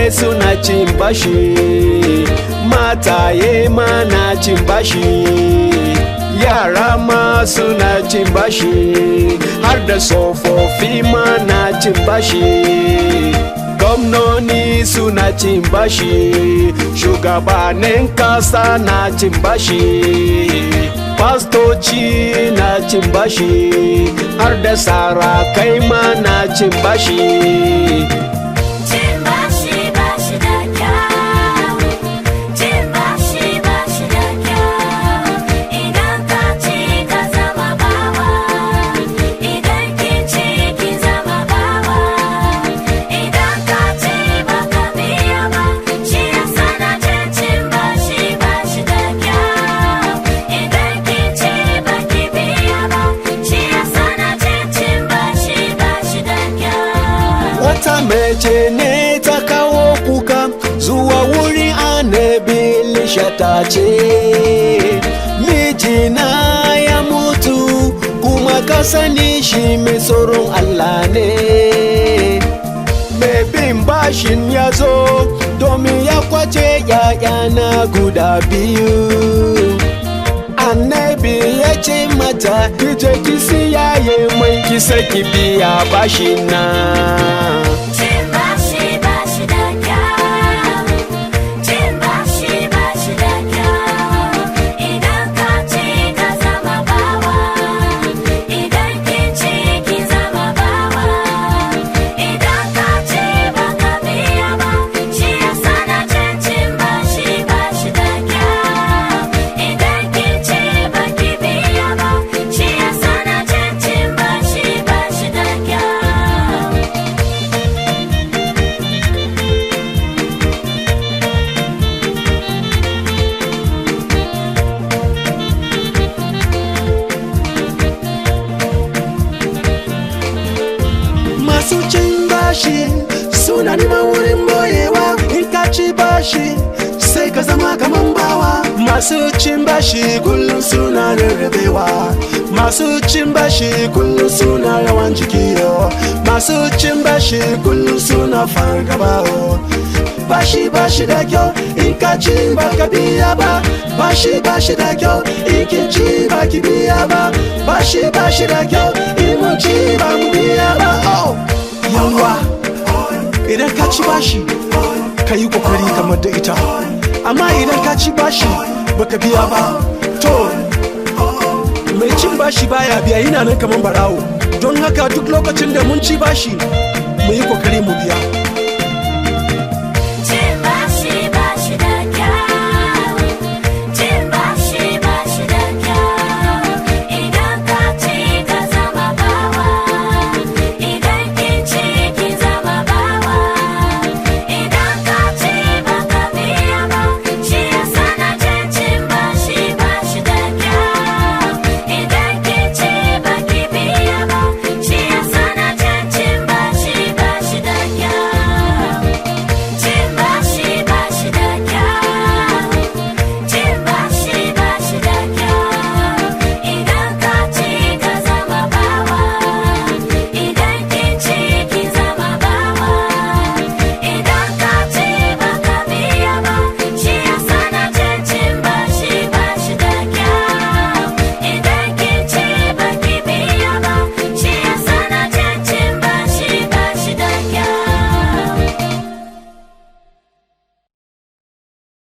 Iyaye suna cin bashi, mataye ma na cin bashi, yara ma suna cin bashi, har da tsofaffi ma na cin bashi. Gwamnoni suna cin bashi, shugabannin kasa na cin bashi, fastoci na cin bashi, har da sarakai ma na cin bashi. Cin bashi bashi da kyau. Cin bashi bashi da kyau. Idan ka ci ka zama bawa. Idan kin ci kin zama bawa. Idan ka ci baka biya ba. Shi yasa na ce cin bashi bashi da kyau. Idan kin ci baki biya ba. Shi yasa na ce cin bashi bashi da kyau. Wata mace ne ta kawo kuka zuwa wurin Annabi Elisha, ta ce, "Mijina ya mutu, kuma ka sani shi mai tsoron Allah ne. Mai bin bashin ya zo domin ya kwace ‘ya'yana guda biyu." Annabi ya ce mata, "Ki je ki siyaye mai ki saki biya bashin nan." Cin bashi bashi da kyau. Cin bashi bashi da kyau. Idan ka ci ka zama bawa. Idan kin ci kin zama bawa. Idan ka ci baka biya ba. Shi yasa na ce cin bashi bashi da kyau. Idan kin ci baki biya ba. Shi yasa na ce cin bashi bashi da kyau. Masu cin bashi suna neman wurin boyewa. In ka ci bashi sai ka zama kaman bawa. Masu cin bashi kullum suna rarrabewa. Masu cin bashi kullum suna rawan jiki yo. Masu cin bashi kullum suna fargaba o. Bashi bashi da kyau. In ka ci ba ka biya ba. Bashi bashi da kyau. In kin ci ba ki biya ba. Bashi bashi da kyau. In mun ci ba mu biya ba. Oh, yawa, idan ka ci bashi ka yi kokari kamar da ita, amma idan ka ci bashi baka biya ba, to mai cin bashi baya biya yana nan kamar barawo. Don haka duk lokacin da mun ci bashi, mu yi kokari mu biya.